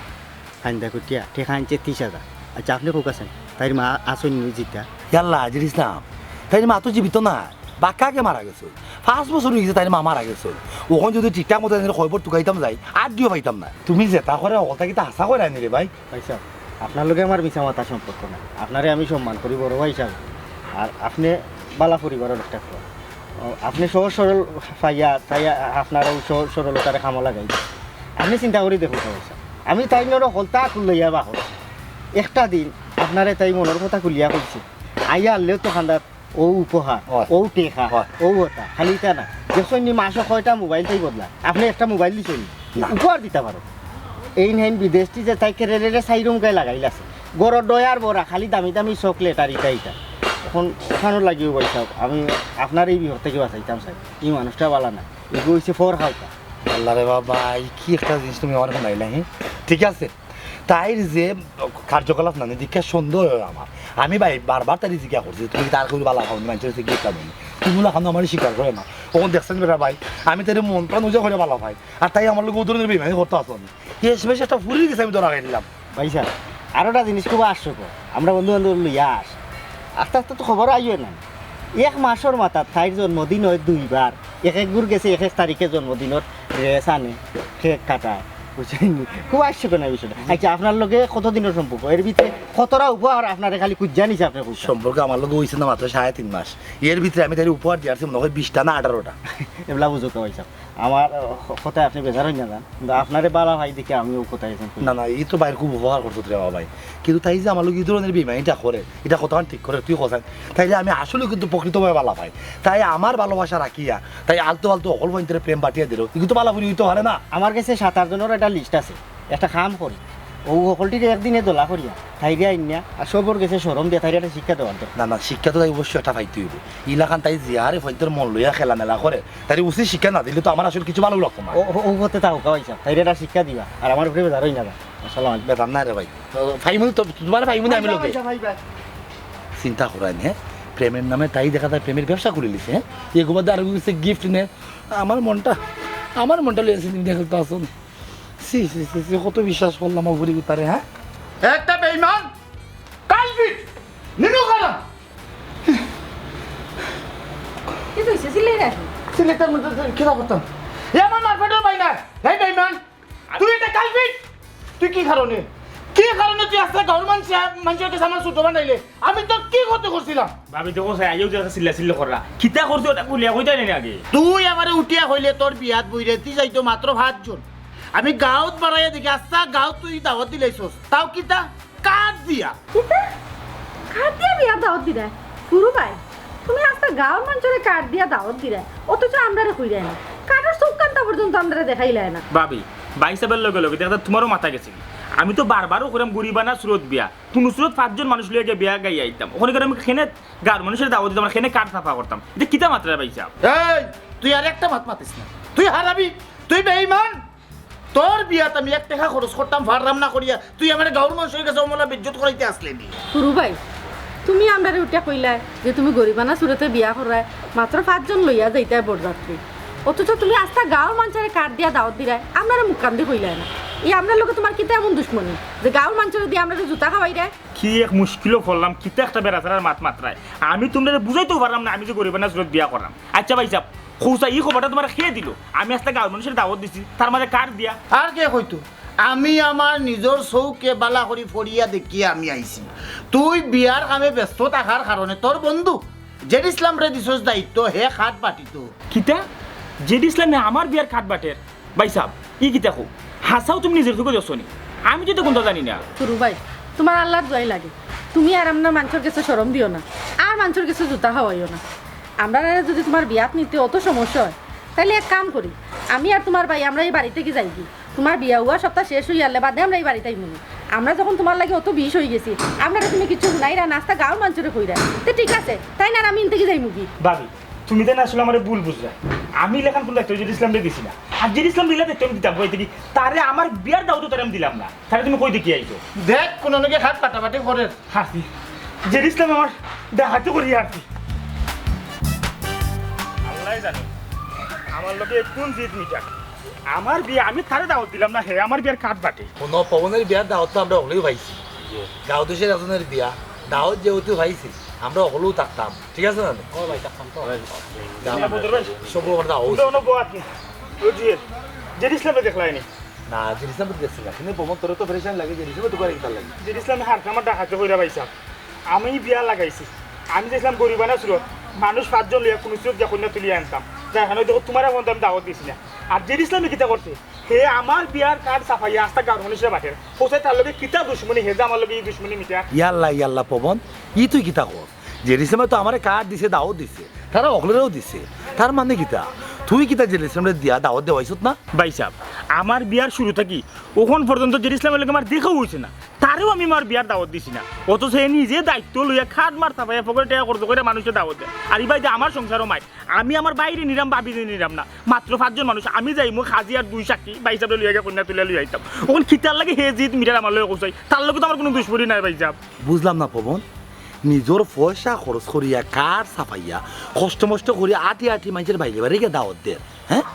কাইন্দা কইটিয়া টেকা আনছে তিশ হাজার। আচ্ছা, আপনে কউক্কা চাইন, তাইর মা আছইন নি জিতা? ইয়াল্লা, আজির ইসলাম, তাইর মা তো জীবিত নায়, বাক্কা আগে মারা গেছে। পাঁচ বছর অইগেছে তাইর মা মারা গেছে। অখন যদি ঠিকঠাক মতো তাইর খবর তুকাইতাম যাই, আর দিও পাইতাম না। তুমি যেতা কইরায় অতা কিতা হাছা কইরায় নি রে ভাই? ভাইসাব, আপনার লগে আমার মিছা মাতার সম্পর্ক নাই। আপনারে আমি সম্মান করি বড় ভাই হিসাবে। আর আপনে বালা পরিবারর একটা ফুয়া। ও, আপনে সহজ সরল পাইয়া, তাই আপনার অউ সহজ সরলতারে কামো লাগাই। আপনে চিন্তা করি দেখউক্কা ভাইসাব। আমি তাইনরে হকলতা খুলিয়া বাহর। একটা দিন আপনারে তাই মনর কথা খুলিয়া কইছে। আইয়া আনলেও তো কান্দাত অউ উপহার, অয়। অউ টেকা, অয়। অউ অতা। খালি ইতা না। দেখছইন নি মাসো কয়টা মোবাইল তাই বদলায়? আপনে একটা মোবাইল দিছইন নি? না। উপহার দিতা পারো। এইন হেইন বিদেশি যে তাই কেরেলেরে সাইরুম গায়ে লাগাইল আছে। ঘরো ডয়ার ভরা, খালি দামি দামি চকলেট আর ইতা ইতা। অখন অখানর লাগিও ভাইসাব, আমি আপনারে ই বিপদ থাকি বাঁচাইতাম চাই। ই মানুষটা বালা না। ইগু অইছে ফর খাওতা। আল্লারে বাবা, ই কি একটা জিনিস তুমি আমারে হুনাইলা, হে? ঠিক আছে, তাইর যে কার্যকলাপ নানি দেখিয়া সন্দেহ অয় আমার। আমি ভাই বারবার তাইরে জিজ্ঞাসা করছি, তুমি তার কেউরে বালা পাও নি, মানষর গেছে গিফট আনো নি। তুমি অলা খানো আমারে স্বীকার করে না। অখন দেখছইন বেটা ভাই, আমি তাইরে মন প্রাণ উজাড় করি বালা পাই। আর তাই আমার লগে অউ ধরনর বেইমানি করতে আসো নি। শেষমেশ একটা ফুরির গেছে আমি ধরা খাই দিলাম। ভাইসাব, আরোটা জিনিস খুব হাস্যকর। আমরা বন্ধু বান্ধব লইয়া আস। আস্তে আস্তে তো খবর আইও না। এক মাসর মাথাত তাইর জন্মদিন অয় দুইবার। এক এক গুর গেছে এক এক তারিখে জন্মদিনর ড্রেস আনে, কেক কাটায়। বুঝছইন নি? খুব হাস্যকর না বিষয়টা। আচ্ছা, আপনার লগে কত দিনর সম্পর্ক? এর ভিতরে কতটা উপহার আপনারে খালি খুজিয়া নিছে আপনে কউক্কা? সম্পর্ক আমার লগে অইছে না মাত্র সাড়ে তিন মাস। এর ভিতরে আমি তাইরে উপহার দিয়ার মনে অয় বিশটা না আঠারোটা। এবলা বুঝউক্কা ভাইসাব। আমার, আহ, কথায় আপনে বেজার অইন না যান। কিন্তু আপনারে বালা পাই দেখি আমি অউ কথায় আইছি। না, না, ই তো ভাইর খুব উপকার করছো রে বাবা ভাই। কিন্তু তাই যে আমার লগে ই ধরনর বেইমানিটা করে, ইটা কতখান ঠিক করে তুই কছাইন। তাইলে আমি আসলে কিন্তু প্রকৃতভাবে বালা পাই। তাই আমার ভালোবাসা রাখিয়া, তাই আলতু ফালতু হকল ফুয়াইন্তরে প্রেম বাটিয়া দিল। ই কিন্তু বালা ফুরি অইতে পারে না। আমার গেছে সাত আট জনর একটা লিস্ট আছে। একটা কাম করি, অউ হকলটিরে একদিনে দলা করিয়া, তাইরে আইন্না, আর সবর গেছে শরম দিয়া তাইরে একটা শিক্ষা দেওয়ার দরকার। না, না, শিক্ষা তো তাই অবশ্যই একটা পাইতে অইবো। ইলাখান তাই যে হারে ফুয়াইন্তর মন লইয়া খেলা মেলা করে, তাইরে উচিত শিক্ষা না দিলে তো আমার আসলে কিছু ভালো লাগতো না। ও, ও, অউ পথে থাকউক্কা ভাইসাব, তাইরে একটা শিক্ষা দিবা, আর আমার উপরে বেজার অইন না যান। আসসালামু আলাইকুম। বেজার না রে ভাই। তো পাইমু তো, তুমারে পাইমু না আমি লগে। ভাই, ভাই, ভাই। চিন্তা করাইন, হে? প্রেমের নামে তাই দেখা যায় প্রেমের ব্যবসা খুলিলিছে, হে? এগু বাদে আরগু গেছে গিফট নে। আমার মনটা, আমার মনটা লইয়া চিনি দেখল তো আসুন। ছি, ছি, ছি, ছি, কত বিশ্বাস করলাম অউ ফুরিগুতারে, হে? একটা বেইমান, কালপিট, নিমক হারাম। কিতা অইছে? চিল্লাই রাখি। চিল্লাইতাম না তো কিতা করতাম? এ আমার মারপেটর ভাই না, এই বেইমান। তুই একটা কালপিট। তুই কি কারণে, কি কারণে তুই আস্তা গাউর মানষে, মানষর গেছে আমার ছোট বানাইলে? আমি তো কি ক্ষতি করছিলাম? ভাবি, দেখো চাই, আইয়াউ যে চিল্লা চিল্লি কররা। কিতা করছো ওটা খুলিয়া কইতায় নানি আগে? তুই আমারে উঠিয়া কইলে তোর বিয়াত বইরাইতে যাইতো মাত্র পাঁচজন। আমি গাউত বাড়াইয়া দেখি আস্তা গাউত তুই দাওয়াত দিলাইছস। তাও কিতা? কার্ড দিয়া। কিতা? কার্ড দিয়া বিয়ার দাওয়াত দিরায়? ফুরু ভাই, তুমি আস্তা গাউর মানষরে কার্ড দিয়া দাওয়াত দিরায়, অথচ আমরারে কইরায় না। কার্ডর চউখ কান্তা পর্যন্ত আমরারে দেখাইলায় না। ভাবি, ভাইসাবর লগে লগে দেখা যায় তুমারও মাথা গেছে। আমি তো বারবারও কইরাম গরিবানা সুরত বিয়া, কুনু সুরত পাঁচজন মানুষ লইয়া গিয়া বিয়া গাইয়া আইতাম, অখানো করি আমি কেনে গাউর মানষরে দাওয়াত দিতাম, আর কেনে কার্ড ছাপা করতাম। ইটা কিতা মাতরায় ভাইসাব? এই, তুই আর একটা মাত মাতিস না। তুই হারামি, তুই বেইমান। তোর বিয়াত আমি এক টেকা খরচ করতাম পাররাম না করিয়া তুই আমারে গাউর মানষর গেছে অমলা বেইজ্জত করাইতে আছলে নি? ফুরু ভাই, তুমি আমরারে উঠিয়া কইলায় যে তুমি গরিবানা সুরতে বিয়া কররায়, মাত্র পাঁচজন লইয়া যাইতায় বরযাত্রী, অথচ তুমি আস্তা গাউর মানষরে কার্ড দিয়া দাওয়াত দিরায়, আমরারে মুখকান্দি কইলায় না। ই আমরার লগে তুমার কিতা এমন দুশমনি যে গাউর মানষরে দিয়া আমরারে জুতা খাওয়াইরায়? কি এক মুশকিলো পড়লাম, কিতা একটা বেড়াছেড়ার মাত মাতরায়। আমি তুমরারে বুঝাইতেও পাররাম না আমি যে গরিবানা সুরত বিয়া কররাম। আইচ্ছা ভাইসাব, কউক্কা, ই খবরটা তুমারে কে দিলো? আমি আস্তা গাউর মানষরে দাওয়াত দিছি, তার মাঝে কার্ড দিয়া। আর কে কইতো? আমি আমার নিজর চউখে বালা করি পড়িয়া দেখিয়া আমি আইছি। তুই বিয়ার কামে ব্যস্ত থাকার কারণে তোর বন্ধু জেড ইসলামরে দিছস দায়িত্ব, হে কার্ড বাটিতো। কিতা? জেড ইসলামে আমার বিয়ার কার্ড বাটের? ভাইসাব, ই কিতা কও? হাছাউ তুমি নিজর চউখে দেখছো নি? আমি তো ইতা কুন্তা জানি না। ফুরু ভাই, তুমার আল্লার দোয়াই লাগে, তুমি আর আমরার মানষর গেছে শরম দিও না, আর মানষর গেছে জুতা খাওয়াইও না। আমরারে যুদি তুমার বিয়াত নিতে অত সমস্যা অয়, তাইলে এক কাম করি, আমি আর তুমার ভাই আমরা ই বাড়ি থাকি যাইগি। তুমার বিয়া অওয়া সপ্তা শেষ অইয়ারলে বাদে আমরা ই বাড়িত আইমুনি। আমরা যখন তুমার লাগি অত বিষ অইগেছি, আমরারে তুমি কিচ্ছু হুনাইরায় না, আস্তা গাউর মানষরে কইরায়। তে ঠিক আছে, তাইন আর আমি ইন থাকি যাইমুগি। ভাবি, তুমি তাইন আসলে আমারে ভুল বুঝরায়। আমি ইলাখান কুন্তা জেড ইসলামরে দিছি না। আর জেড ইসলামরে দিলে তো আমি দিতাম কই থাকি। তারে আমার বিয়ার দাওয়াতও তারে আমি দিলাম না। তারে তুমি কই থাকি আইছো? দেখ, কুনু নাকি হাত কাটাকাটি করের। হাসি। জেড ইসলাম আমার ডাকাতি করি আর কি। আল্লায় জানে। আমার লগে কোন জিদ মিটার? আমার বিয়া, আমি তারে দাওয়াত দিলাম না, হে আমার বিয়ার কার্ড বাটে। হুনো, পবনের বিয়ার দাওয়াত তো আমরা হকলেউ পাইছি। গাঁও দেশের একজনের বিয়া, দাওয়াত যেহেতু পাইছি, আমরা হকলেউ থাকতাম, ঠিক আছে না? ও ভাই, থাকতাম তো। যাও। না, বদর ভাই। সব ওর দাওয়াত। তোমরা অনো বওয়াত নি। ওই যে, জেড ইসলামরে দেখলায়নি? না, জেড ইসলামরে তো দেখছি না, কিন্তু পবন তোরে তো ফেরেশান লাগে, জেড ইসলামে তো করে কিতার লাগে। জেড ইসলামে হারকা আমার ডাকাতে কইরা পাইছা। আমি বিয়া লাগাইছি, আমি চাইছিলাম গরিবানা সুরত, মানুষ পাঁচজন লইয়া কোনো সুরত গিয়া কইন্যা তুলিয়া আনতাম। যাই, হেন দেখো, তোমারে ফোন আমি দাওয়াত দিছি না। আর জেড ইসলামে কিতা করছে, হে আমার বিয়ার কার্ড ছাপাইয়া আস্তা গাঁওর মানুষরে বাটের। হোসাই তার লগে কিতা দুশমনি, হে যে আমার লগে ই দুশমনি মিটা। ইয়াল্লা, ইয়াল্লা, পবন, ই তুই কিতা কর? জেড ইসলামে তো আমারে কার্ড দিছে, দাওয়াত দিছে, তারা হকলরেও দিছে। তার মানে কিতা? তুই কিতা জেড ইসলামরে দিয়া দাওয়াত দেওয়াইছত না? ভাইসাব, আমার বিয়ার শুরু থাকি অখন পর্যন্ত জেড ইসলামর লগে আমার দেখাও অইছে না, তারেও আমি আমার বিয়ার দাওয়াত দিছি না। অথচ হে নিজে দায়িত্ব লইয়া কার্ড মার ছাপাইয়া পকেটে টেকা খরচ করিয়া মানুষরে দাওয়াত দেয়। আর ইবায় যে আমার সংসারো মাইর, আমি আমার ভাইরে নিরাম, ভাবিরে নিরাম না, মাত্র পাঁচজন মানুষ, আমি যাইমু কাজী আর দুই সাক্ষী, ভাইসাবরে লইয়া গিয়া কইন্যা তুলিয়া লইয়া আইতাম। অখন কিতার লাগি হে জিদ মিটার আমার লগে কইছাই, তার লগে তো আমার কোনো দুশমনি নাই ভাইসাব। বুঝলাম না পবন, নিজর পয়সা খরচ করিয়া, কার্ড ছাপাইয়া, কষ্ট মষ্ট করিয়া আটি আটি মাইনষের বাইরে বাইরে গিয়া দাওয়াত দের, হ্যাঁ?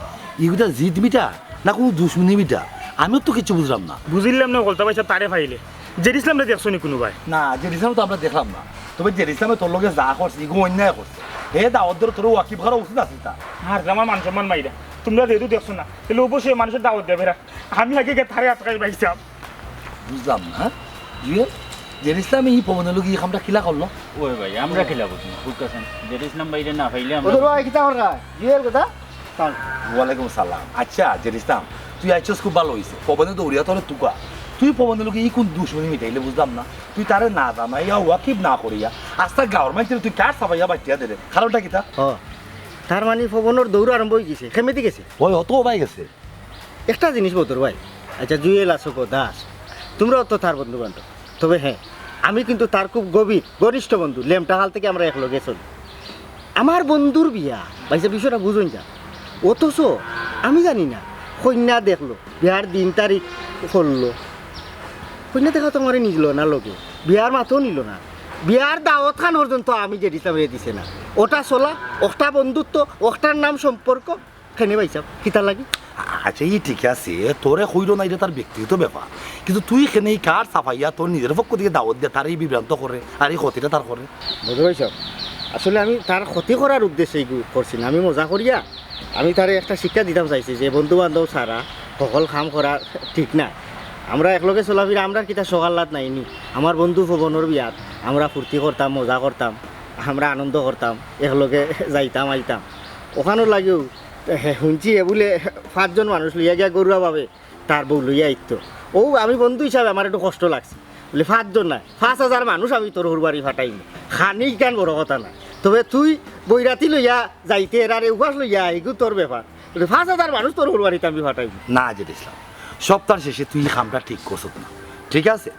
ইগুটা জিদ মিটার না কোনো দুশমনি মিটার? আমিও তো কিচ্ছু বুঝলাম না। বুঝিলাম না, হকলতা ভাইসাব তারে পাইলে। জেড ইসলামরে দেখছো নি কুনুবায়? না, জেড ইসলাম তো আমরা দেখলাম না। তবে জেড ইসলামে তোর লগে যা করছে, ইগু অন্যায় করছে। হে দাওয়াত দের, তোর ওয়াকিফ করা উচিত আছিল তার। আর আমার মান সম্মান মাইরা। তোমরা যেহেতু দেখছো না, তাহলে অবশ্যই মানুষর দাওয়াত দেবে না। আমি আগে গিয়া তারে আটকাই ভাইসাব। বুঝলাম না, হ্যাঁ? জুয়েল, জেড ইসলামে ই পবনের লগে ই কামটা কিলা করলো? ওই ভাই, আমরা কিলা বুঝবো? বুঝতেছেন, জেড ইসলাম ভাইরে না পাইলে আমরা বদর ভাই, কিতা কররা? জুয়েল কোথা? তার ওয়ালাইকুম সালাম। আচ্ছা, জেড ইসলাম, তুই আইছস খুব ভালা অইছে। পবনে দৌড়িয়া তোরে তুকা। তুই পবনের লগে ই কোন দুশমনি মিটাইলে বুঝলাম না। তুই তারে না জানাইয়া, ওয়াকিফ না করিয়া, আস্তা গাঁওর মাইনষরে তুই কার্ড ছাপাইয়া বাটিয়া দিলে। কারণটা কিতা? ও, তার মানে পবনর দৌড় আরম্ভ অই গেছে, খেমেদি গেছে। ওই অত ওবাই গেছে। একটা জিনিস বদর ভাই, আচ্ছা, জুয়েল আছো কো, দাস, তোমরাও তো তার বন্ধু বান্ধব। তবে হ্যাঁ, আমি কিন্তু তার খুব গভীর ঘনিষ্ঠ বন্ধু, লেমটা কাল থাকি আমরা একলগে চলি। আমার বন্ধুর বিয়া, ভাইসাব, বিষয়টা বুঝইন যা। অথচ আমি জানি না, কইন্যা দেখলো, বিয়ার দিন তারিখ পড়লো, কইন্যা দেখা তো আমারে নিল না লগে, বিয়ার মাতও নিল না, বিয়ার দাওয়াত খান পর্যন্ত আমি জেড ইসলামরে দিছে না। ওটা চলা, ওটা বন্ধুত্ব, ওটার নাম সম্পর্ক। কেনে ভাইসাব, কিতার লাগি? আচ্ছা, ই ঠিক আছে, তোরে কইলো না, ইটা তার ব্যক্তিগত ব্যাপার, কিন্তু তুই কেনে ই কার্ড ছাপাইয়া তোর নিজর পক্ষ থাকি দাওয়াত দিয়া তারে ই বিভ্রান্ত করে, আর ই ক্ষতিটা তার করে? বদর ভাইসাব, আসলে আমি তার ক্ষতি করার উদ্দেশ্যে ইগু করছি না, আমি মজা করিয়া আমি তারে একটা শিক্ষা দিতাম চাইছি যে বন্ধু বান্ধব ছাড়া হকল কাম করা ঠিক না। আমরা একলগে চলাফিরা, আমরার কিতা সকাল্লাত নাই নি? আমার বন্ধু পবনর বিয়াত আমরা ফুর্তি করতাম, মজা করতাম, আমরা আনন্দ করতাম, একলগে যাইতাম আইতাম। ওখানোর লাগিও হে, হুনছি হে বুলে পাঁচজন মানুষ লইয়া গিয়া গরুয়া ভাবে তার বউ লইয়া আইতো। ও আমি বন্ধু হিসাবে আমার একটু কষ্ট লাগছে। বুলে, "পাঁচজন নায়, পাঁচ হাজার মানুষ আমি তোর হউর বাড়ি ফাটাইমু। খানি ইখান বড় কথা না। তবে তুই বৈরাতি লইয়া যাইতে এরারে উপাস লইয়া আইগু তোর ব্যাপার। বুলে, পাঁচ হাজার মানুষ তোর হউর বাড়িত আমি ফাটাইমু।" না, জেড ইসলাম, সপ্তাহর শেষে তুই ই কামটা ঠিক করছত না, ঠিক আছে?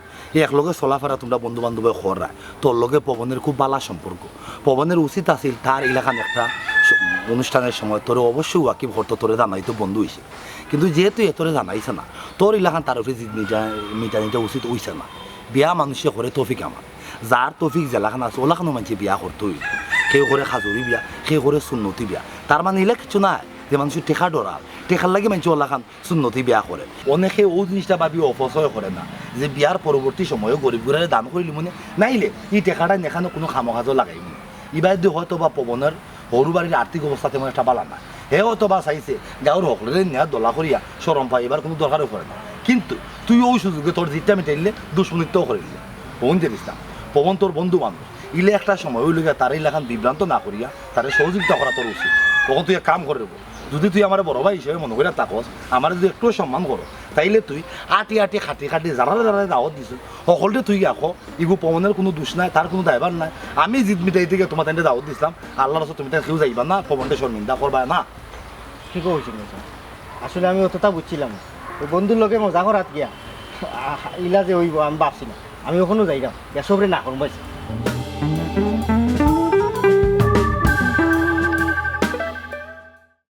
একলগে চলাফেরা তোমরা বন্ধু বান্ধবে কররায়, তোর লগে পবনের খুব ভালা সম্পর্ক। পবনের উচিত আছিল তার ইলাখান একটা স-, অনুষ্ঠানের সময় তোরে অবশ্যই ওয়াকিফ করতো, তোরে জানাইতো বন্ধু হিসেবে। কিন্তু যেহেতু এ তোরে জানাইছে না, তোর ইলাখান তার উপরে জিদ মিটা-, মিটানিটা উচিত অইছে না। বিয়া মানুষে করে তৌফিক আমার, যার তৌফিক যেলাখান আছে ওলাখানও মানষে বিয়া করতো অইবো। কেউ করে খাজুরি বিয়া, কেউ করে সুন্নতি বিয়া। তার মানে ইলা কিচ্ছু নায় যে মানষে টেকা ডরার, টেকার লাগি মানষে ওলাখান সুন্নতি বিয়া করে। অনেকে অউ জিনিসটা ভাবি অপচয় করে না যে বিয়ার পরবর্তী সময়ও গরিব গুরারে দান করিলিমু নে, নাইলে ই টেকাটা নেখানো কুনু কামো কাজো লাগাইমু নে। ইবায়দি হয়তো বা পবনের হউর বাড়ির আর্থিক অবস্থা তেমন একটা ভালা না, হে হয়তো বা চাইছে গাঁওর হকলরে নিয়া দলা করিয়া শরম পাইবার কুনু দরকারও পড়ে না। কিন্তু তুই অউ সুযোগে তোর জিদটা মিটাইলে দুশমনিত্বও করিলে। হুন জেড ইসলাম, পবন তোর বন্ধু বান্ধব, ইলে একটা সময় অইলো গিয়া তারে ইলাখান বিভ্রান্ত না করিয়া তারে সহযোগিতা করা তোর উচিত। অখন তুই এক কাম কর রেবো, যুদি তুই আমারে বড় ভাই হিসাবে মনো করিয়া থাকস, আমারে যুদি একটুও সম্মান করো, তাইলে তুই আটি আটি খাটি খাটি যারারে যারারে দাওয়াত দিছস, হকলরে তুই গিয়া ক, ইগু পবনের কুনু দুষ নাই, তার কুনু দায়ভার নাই। আমি জিদ মিটাইতে গিয়া তুমার তাইনরে দাওয়াত দিছলাম, আল্লার রাস্তাত তুমি তাইন কেউ যাইবা না, পবনরে শরমিন্দা করবায় না। ঠিক কইছইন ভাইসাব। আসলে আমি অতটা বুঝছিলাম না। অউ বন্ধুর লগে মজা করাত গিয়া, আহ, ইলা যে অইবো আমি ভাবছি না। আমি অখনো যাইরাম। গিয়া সবরে না করমু ভাইসাব।